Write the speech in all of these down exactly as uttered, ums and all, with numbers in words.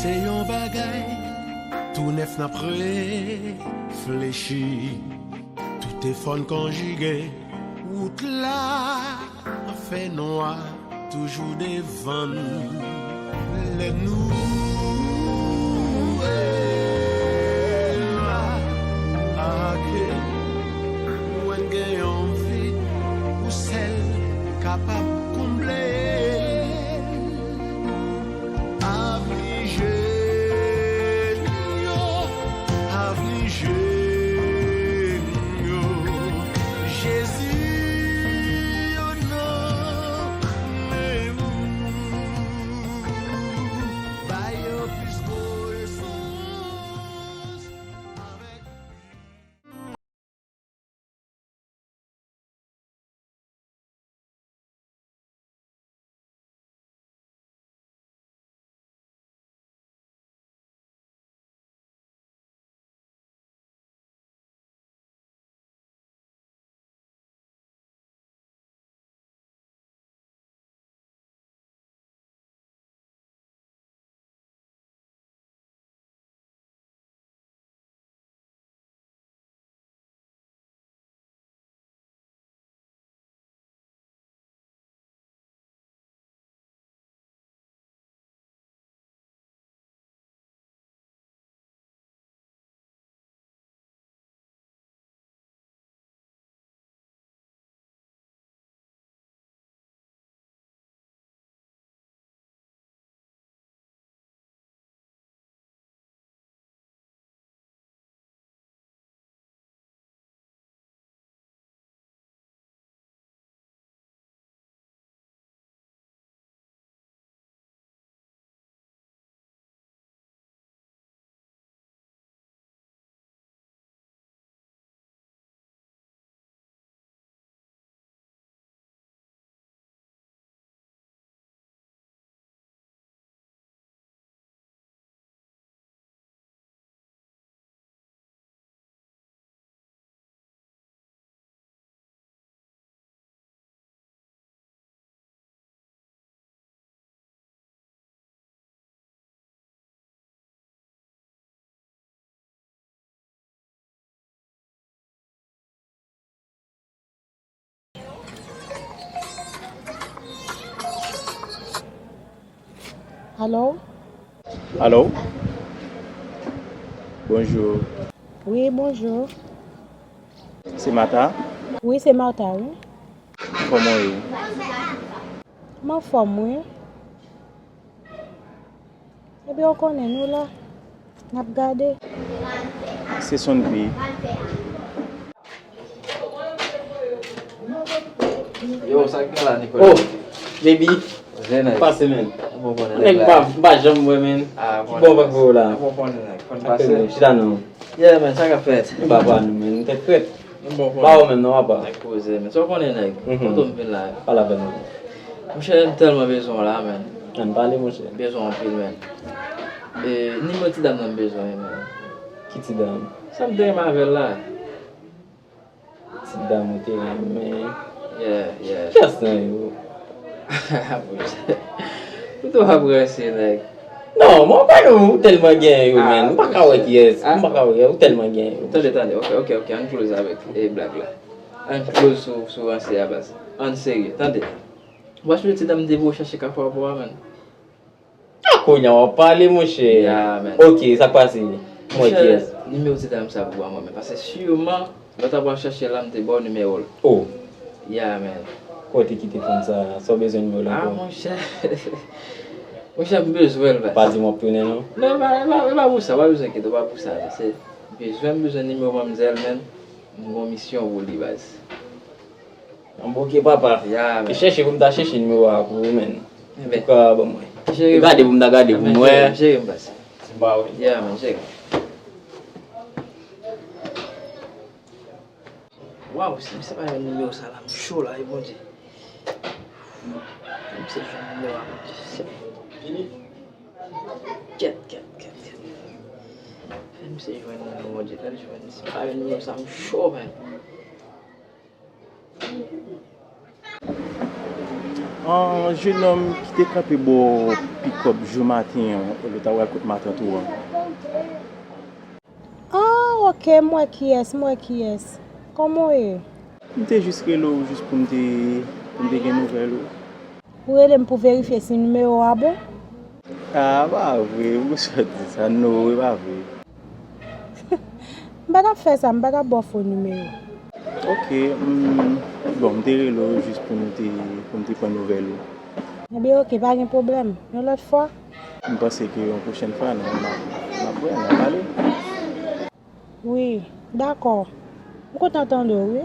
Se yon bagay tou nèf n ap reflechi. Tout efò n konjige, wout la fè nwa toujou devan n. Lè nou wè nwa ake, mwen gen yon vid ou sèl kapab konble. Avni je nou yo, avni je nou yo, Jezi, o non, men ou ba yo plis konesans avèk Alo? Alo? Bonjou. Wi, bonjou. Se Martha? Wi, se Martha, wi. Kòman w ye? M anfòm, wi. Ebyen, w konnen, nou la, n ap gade. Se Sonn P. Yo, sa k gen la, Nicolas? Oh, baby. Pase, men. Nèg m pa, m pa janm wè, men. Ki bò w pa wè w la? Chita non. Yeah, man, sa k ap fèt? M pa pa nou, men. M tèt frèt. M bon konnen. Ba ou menm non, papa. Nèg poze, men. Sa w konnen, nèg? Mhm. Kote m vin la? Pale avè m. Monchè, m tèlman bezwen w la, men. Ann pale, monchè. M bezwen w anpil, men. E, nimewo ti dam nan m bezwen, men. Ki ti dam? Sa m te renmen avè l la. Ti dam ou te renmen. Yeah, yeah. Kiyès nan yo? Monchè. Ou twò ap ranse, nèg. Non, mwen pa gen, ou tèlman gen yo, men. M pa ka wè kiyès. M pa ka wè, ou tèlman gen yo. Tande, tande. Ok, ok, ok. Ann close avèk, e, blag la. Ann close sou, sou ranse a, baz. Ann serye. Tande. Ou pa sonje ti dam m te voye chache kafou a pou a, men. A, kounye a w ap pale, monchè. Ya, men. Ok, sa k pase? Mwen kiyès? Monchè, nimewo ti dam sa pou ba mwen, men. Paske siman, lè w ta pral chache l la, m te ba w nimewo l. Oh. Ya, men. Kote w te kite fanm sa? Sa w bezwen nimewo l ankò? A, monchè. Monchè, m bezwen l, baz. Pa di m w ap tounen, non? Non, e pa, e pa, e pa pou sa, w pa bezwen enkyete w, pa pou sa, men. Se bezwen, m bezwen nimewo manmzèl, men. M gon misyon pou li, baz. Anben, ok, papa. Ya, men. E chèche pou m ta chèche nimewo a pou ou, men. Enben. Ou ka ban mwen. Cheri m. Gade pou m ta gade pou m wè. Enben, cheri, cheri m, pase. M ba ou. Ya, men, cheri. Waw, si misye pa jwenn nimewo sa la, m cho la, wi, Bondye. Fè misye jwenn nimewo a, Bondye. Kèt, kèt, kèt, kèt. Fè misye jwenn nimewo, Bondye. Fè l jwenn. Si pa jwenn nimewo sa, m cho, men. An jennonm ki te kanpe bò pikòp jou maten an, lè w t ap pral kot matant ou an. Ah, ok, m wè kiyès, m wè kiyès. Kòman w ye? M te jis rele w jis pou m te, pou m te gen nouvèl ou. Ou rele m pou verifye si nimewo a bon? Ah, pa vre, poukisa w di sa? No, e pa vre. M pa t ap fè sa, m pa t ap ba w fo nimewo. Ok, mm, bon, m te rele w jis pou m te, pou m te pran nouvèl ou. Ebyen, ok, pa gen pwoblèm. Yon lòt fwa? M panse ke yon pwochèn fwa, n a, n a, n a wè, n a pale. Wi, dakò. M kontan tande w, wi.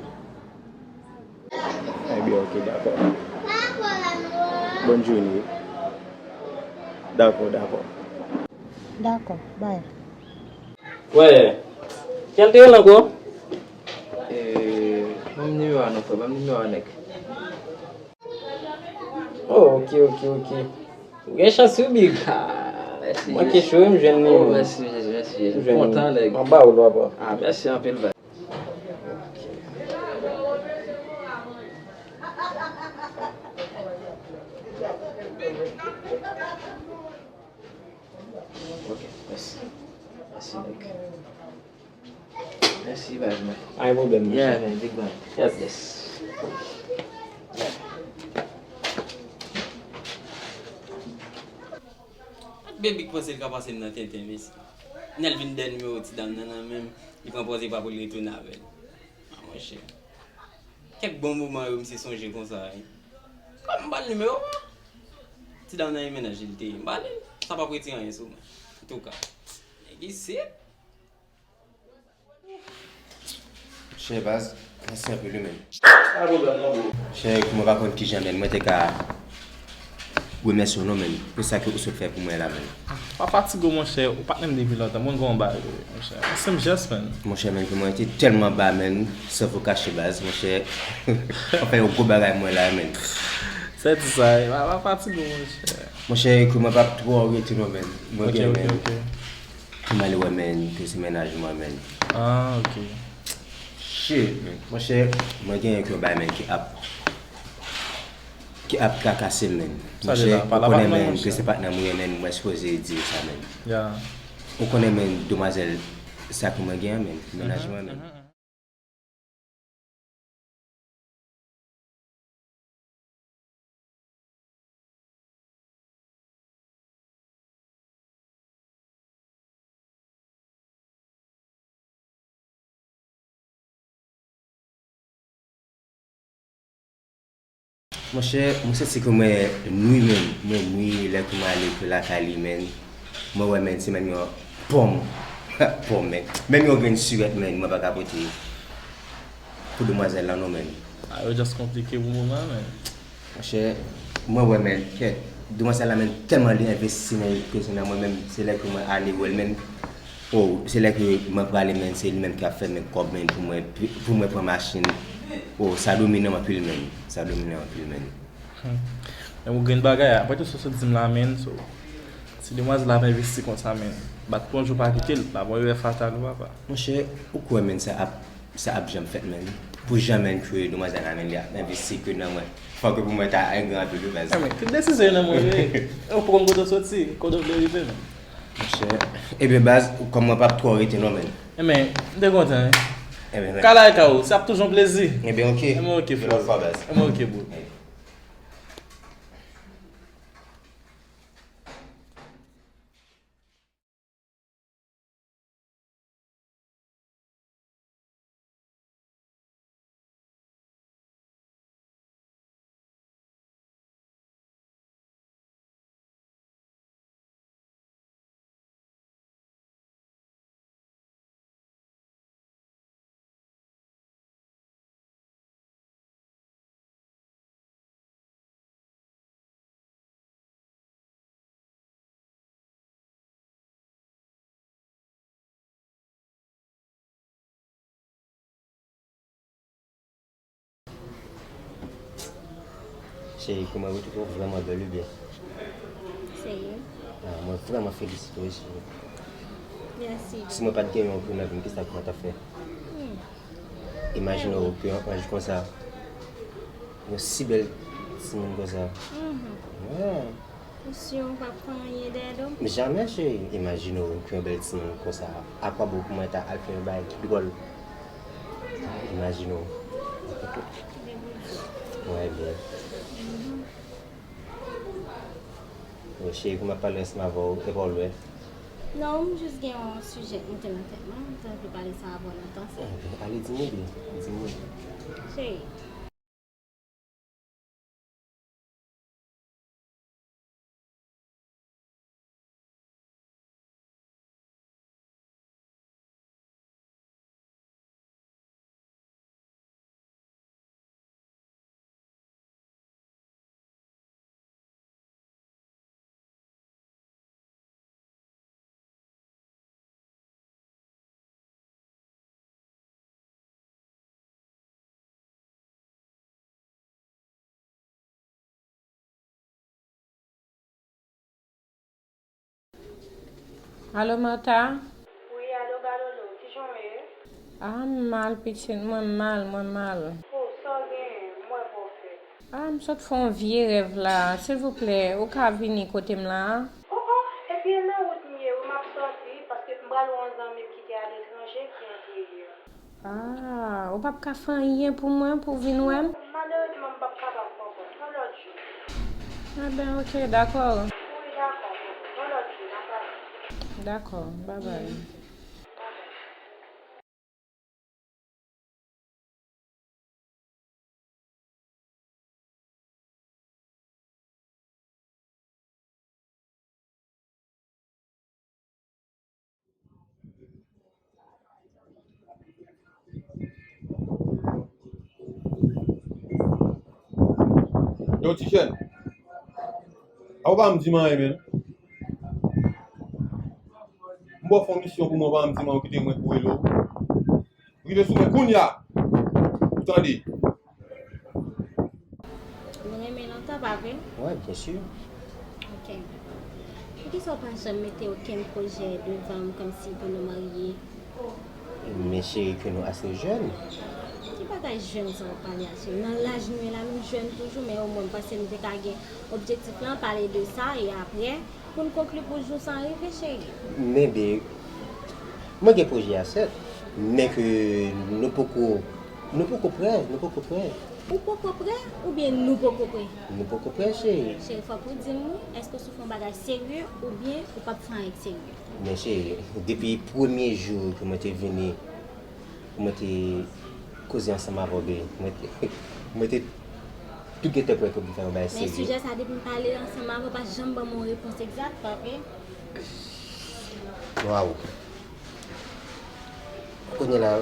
Ebyen, ok, dakò. Bòn jounen. Dakò, dakò. Dakò, bay. Wè. Jan te rele ankò? Eh, ban m nimewo a non, frè, ban m nimewo a nèg. Oh, ok, ok, ok. Ou gen chans wi, Big. Ah, mèsi, Jezi. Mwen ke cho, m jwenn li. Oh, mèsi, Jezi, mèsi, Jezi. M kontan, nèg. M ba ou lwa, bro. Ah, mèsi anpil, baz. Ok, mèsi. Mèsi, nèg. Mèsi, baz, man. Pa gen pwoblèm, monchè. Yeah, man, big man. Yes. Yes. Baby k panse l ka pase m nan tenten, mesye. Nèl vin dèyè nimewo ti dam nan nan men m, li pran pòz epa pou l retounen avè l. Ah, monchè. Kèk bon moman yo, misye sonje konsa, wi. Kòm m ba l nimewo a. Ti dam nan e mennaj li l te ye. M ba li l. Sa p ap retire anyen sou mwen. Antouka, nèg isit. Chè baz, mèsi anpil wi, men. Pa pwoblèm non, bro. Chè, mwen pa konn kijan, men mwen te ka remèsye w non, men, pou sa ke ou sot fè pou mwen la, men. Pa fatige w, monchè, ou pa t menm depi lontan. Mwen gen yon bagay, monchè. Se yon jès, men. Monchè, men, pou mwen te tèlman ba, men, san fo kache baz, monchè. Anfen, yon gwo bagay mwen la, men. Se ti sa, pa, pa fatige w, monchè. Monchè, ke mwen p ap twò rete non, men. Mwen gen, men. Pou m ale wè, men, ke se mennaj mwen, men. Ah, ok. Shit, men. Monchè, mwen gen yon bagay, men, ki ap, ki ap trakase m, men. Monchè, ou konnen, men, ke se patnè m ou ye, men, mwen sipoze di sa, men. Ou konnen, men, demwazèl sa ke mwen gen an, men, mennaj mwen, men. Monchè, mwen santi ke mwen nwi, men, mwen nwi lè ke mwen ale lakay li, men. Mwen wè, men, se menm yon pòm. Pòm, men. Menm yon grenn sirèt, men, mwen pa ka pote pou demwazèl la, non, men. Ah, yo just konplike pou moman, men. Monchè, mwen wè, men, kèt, demwazèl la, men, tèlman li envesti nan, nan mwen, men, se lè ke mwen ale wè l, men. Oh, se lè ke mwen prale, men, se li menm ki ap fè, men, kòb, men, pou mwen, pou mwen pran machin. Oh, sa domine m anpil, men. Sa domine m anpil, men. Hmm. Men ou gen bagay, apre tout sa w sot di m la, men, so, si demwazèl la ap envesti konsa, men, bat pou yon jou pa kite l, l ap yon erè fatal wi, papa. Monchè, ou kwè, men, sa ap, sa ap janm fèt, men? Pou jan, men, ke demwazèl la, men, li ap envesti ke nan mwen. Fòk pou mwen ta engran anpil wi, baz. Ah, men, tout desizyon yo nan men w ye. Ou poko konn kote w soti, kote w vle rive, men. Monchè, ebyen, baz, kòm mwen p ap twò rete non, men. Ebyen, m te kontan, wi. Ebyen, men. Kay la e kay ou, se ap toujou yon plezi. Ebyen, ok. Ebyen, ok, frè. Yon lòt fwa, baz. Ebyen, ok, bro. Cheri, kòman ou twouve w vrèman bèl wi byen. Serye? Ah, mwen vrèman felisite w, cheri. Mèsi. Si mwen pa t genyen w pou nan vi m, kisa ke mwen t ap fè? Hmm. Imajine w ke yon anj konsa, yon si bèl Timoun konsa. Mhm. Wi. Ou si w p ap fè anyen dèyè do m? Jamè, cheri. Imajine w ke yon bèl timoun konsa. Akwabon pou mwen ta al fè yon bagay ki dwòl. Imajine w. Wi, byen. Mhm. Wi, cheri, pou m ap pale ansanm avè w, e pa w lwen? Non, m jis gen yon sijè k monte nan tèt mwen, m te anvi pale sa avè w lontan sa. Anben, ale di m, byen, di m. Cheri. Alo, Martha? Wi, alo, Galolo, kijan w ye? Ah, m mal, pitit, mwen mal, mwen mal. Oh, sa w genyen? M wè pa w fèt. Ah, m sot fè yon vye rèv la. Silvouplè, ou ka vini kote m la a? Oh, oh, ebyen, nan wout m ye, wi, m ap sòti, paske m pral wè yon zanmi m ki te aletranje, ki antre yè. Ah, ou p ap ka fè anyen pou mwen, pou w vin wè m? Malerezman, m p ap kapab ankò. Yon lòt jou. Enben, ok, dakò. Wi, dakò. Yon lòt jou, n a pale. Dakò, babay. Babay. Yo, Ti Chèn. A, ou pa m di m anyen, men. M ba w fè yon misyon pou mwen, ou pa m di m anyen, ou kite mwen pou rele w. Rive sou mwen kounye a. Ou tande? Nou renmen lontan, pa vre? Wi, byen si. Ok. Poukisa w pa janm mete okenn pwojè devan m kòmsi pou nou marye? Men cheri, ke nou ase jèn. Ki bagay jèn sa w pale a, cheri? Nan laj nou ye la, nou jèn toujou, men omwen m panse nou te ka gen objektif lan, pale de sa, e apre, pou n konkli pou jou sa rive, cheri. Men, babe, mwen gen pwojè a, sèt, men ke nou poko, nou poko prè, nou poko prè. Ou poko prè oubyen nou poko prè? Nou poko prè, cheri. Cheri, fòk ou di m wi, èske w sou fè yon bagay serye oubyen ou p ap fè anyen k serye? Men cheri, depi premye jou ke mwen te vini, mwen te koze ansanm avè w, babe, mwen te, mwen te tou gentan prè pou m fè yon bagay serye. Men sijè sa, depi m pale ansanm avè w, ou pa janm ban m yon repons egzak, pa vre? Waw. Kounye la,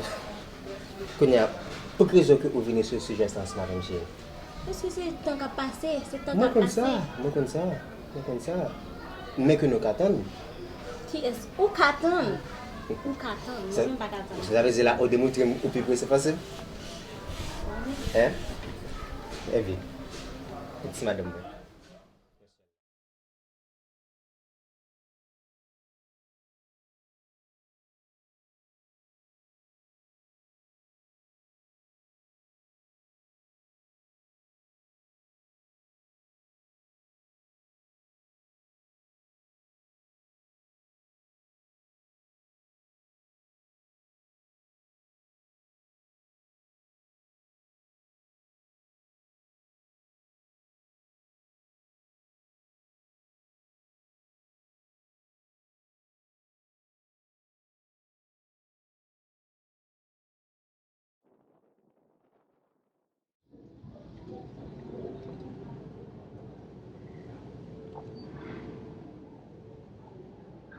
kounye a, pou ki rezon ke ou vini sou sijè sa ansanm avè m, cheri? Paske se tan k ap pase, se tan k ap pase. Mwen konn sa, mwen konn sa, mwen konn sa. Men ke nou ka tann. Kiyès? Ou ka tann. Ou ka tann, mwen menm pa ka tann. Sa vle di la, ou demontre m ou pi prese pase m? Hein? Ebyen, ti madanm mwen.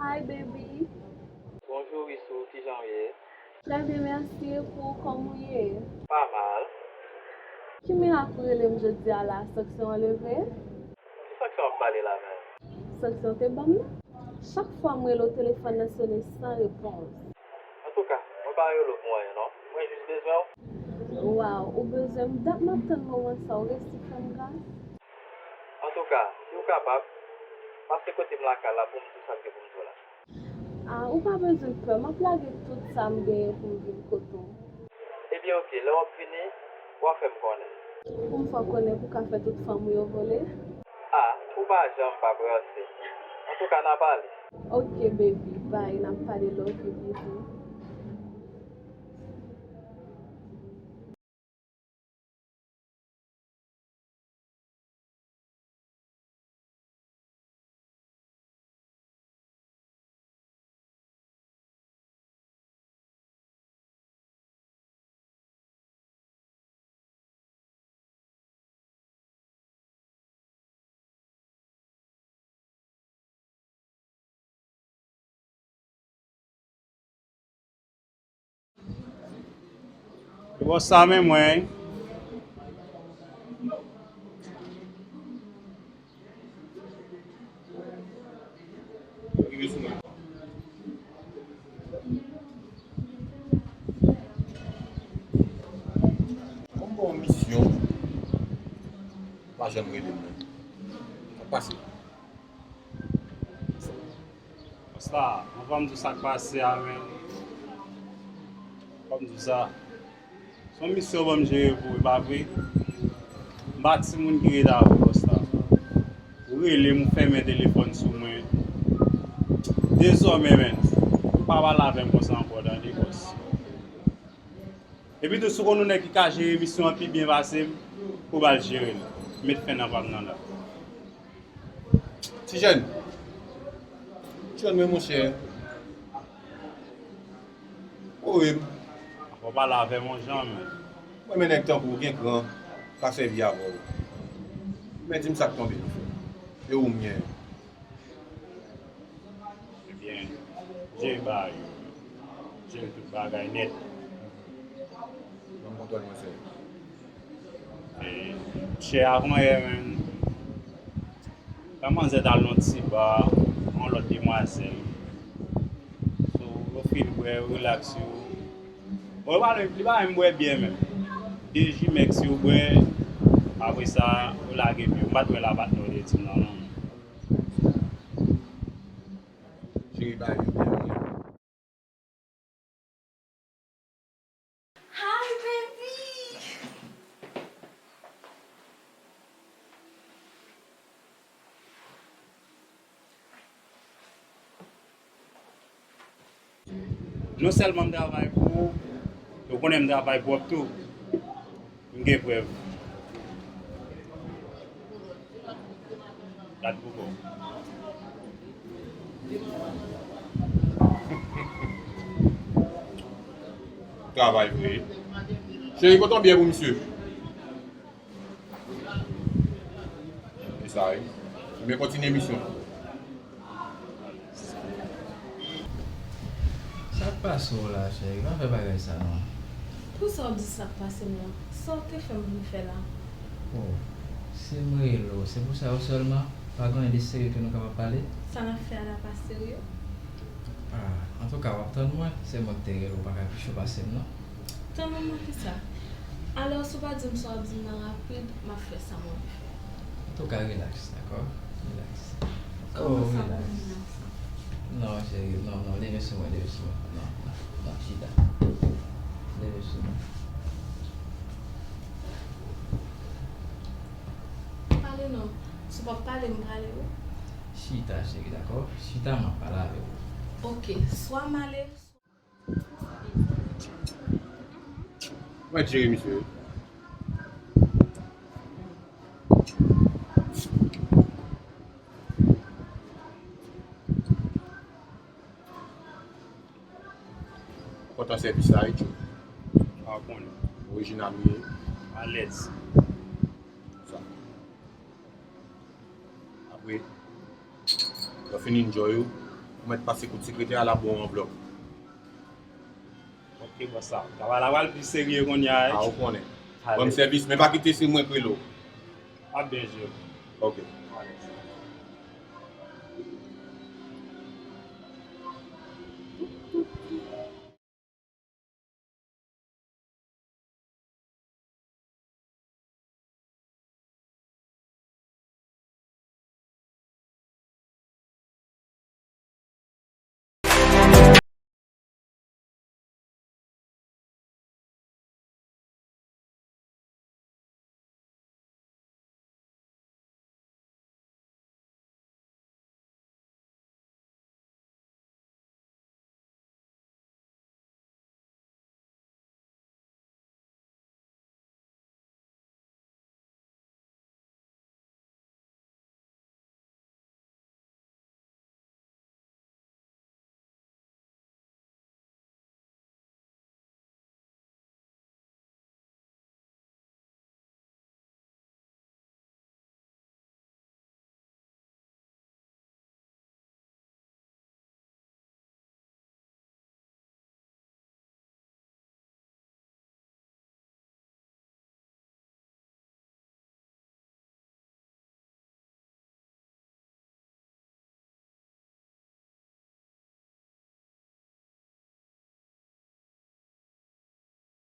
Hi, baby. Bonjou, Wisou, kijan w ye? Trè byen, mèsi. E pou ou, kòman w ye? Pa mal. Ki mirak ou rele m jodi a la, sanksyon an leve? Ki sanksyon w ap pale la menm? Sanksyon w te ban m nan? Chak fwa m rele w, telefòn nan sone san repons. Antouka, mwen pa rele w pou anyen non. Mwen jis bezwen w. Waw, ou bezwen m? Dat m ap tann moman sa, ou resi fè m gras. Antouka, si w kapab, pase kote m lakay la pou m di w sa m gen pou m di w la. A, ou pa bezwen pè, m ap lage tout sa m genyen pou m vin kote w. Ebyen oke, lè w ap vini, w a fè m konnen. Yon fwa w konnen pou w ka fè tout fanm ou yo vole. Ah, ou pa janm p ap ranse. Antouka, n a pale. Ok, baby. Bye. N ap pale, love you, bisou. Bòs sa men mwen. Rive sou mwen. Kòm bon misyon, pa janm rele mwen. Sa pase. Bòs la, anvan m di w sa k pase a menm, fò m di w sa. Se yon misyon yo ban m jere pou ou, e pa vre? M pa timoun ki rete avè w, bòs la. Ou rele m, ou fèmen telefòn sou mwen. Dezòmè, menn, ou pa pale avè m konsa ankò, tande, bòs. Epi tou, si w konn yon nèg ki ka jere misyon an pi byen pase m, ou ba l jere l. Met fen nan pa m nan la. Ti jèn. Ti jèn mwen, monchè. Ou ri m. Fò w pale avè m yon jan, men. Mwen, men nèg tankou w gen gran, ka sèvi avè w. Men di m sa k tonbe. E ou m ye? Ebyen, jere bagay yo. Jere tout bagay nèt. Ban m kontwòl mwen, sè. E, chè avan yè, menn. Tan manzè t al nan ti ba, yon lòt demwazèl. So, yo fin bwè, yo rilaks yo. Bon, yo pa, li pa menm bwè byè menm. De ji mèks yo bwè, apre sa, yo lage pye yo. M pa t wè l a patnè w te di m nan, non. Jere bagay yo byen, byen. Hi, baby! Non sèlman m travay pou ou, ou konnen m travay pwòp tou. M gen prèv. Gad pou kò w. Travay vre. Cheri, pote yon byè pou misye. E sa, wi. Ebyen, kontinye misyon an. Sa k pase w la, cheri? Pa fè bagay sa non. Pou sa w di sa k pase m lan, sa w te fè m vin fè la? Oh, si m rele w, se pou sa yo sèlman? Pa gen anyen de serye ke nou kapab pale? Sa n ap fè a la pa serye? Ah, antouka, w ap tann mwen. Se mwen ki te rele w, ou pa ka pi cho pase m non. Tann mwen, mwen ki sa? Alò, si w pa di m sa w ap di m nan rapid, m ap fè sa m anvi fè. Antouka, rilaks, dakò? Rilaks. Oh, rilaks. Non, cheri, non, non, leve sou mwen, leve sou mwen. Non, non, non, chita. Leve sou mwen. Pale non. Si w p ap pale, m prale wi. Chita, cheri, dakò? Chita, m ap pale avè w. Ok, swa m ale, Mwen jere misye wi. Kontan sèvis la wi, Tjo. A, w konnen. Orijinal ou ye. Alèz. Sa. Apre, lè w fin enjoy ou, ou mèt pase kout sekretè a, l ap ba w anvlòp. Ok, bòs la. Travay la pral pi serye kounye a, wi. A, ou konnen. Alèz. Ban m sèvis, men pa kite se mwen k rele w. M ap byen jere. Ok.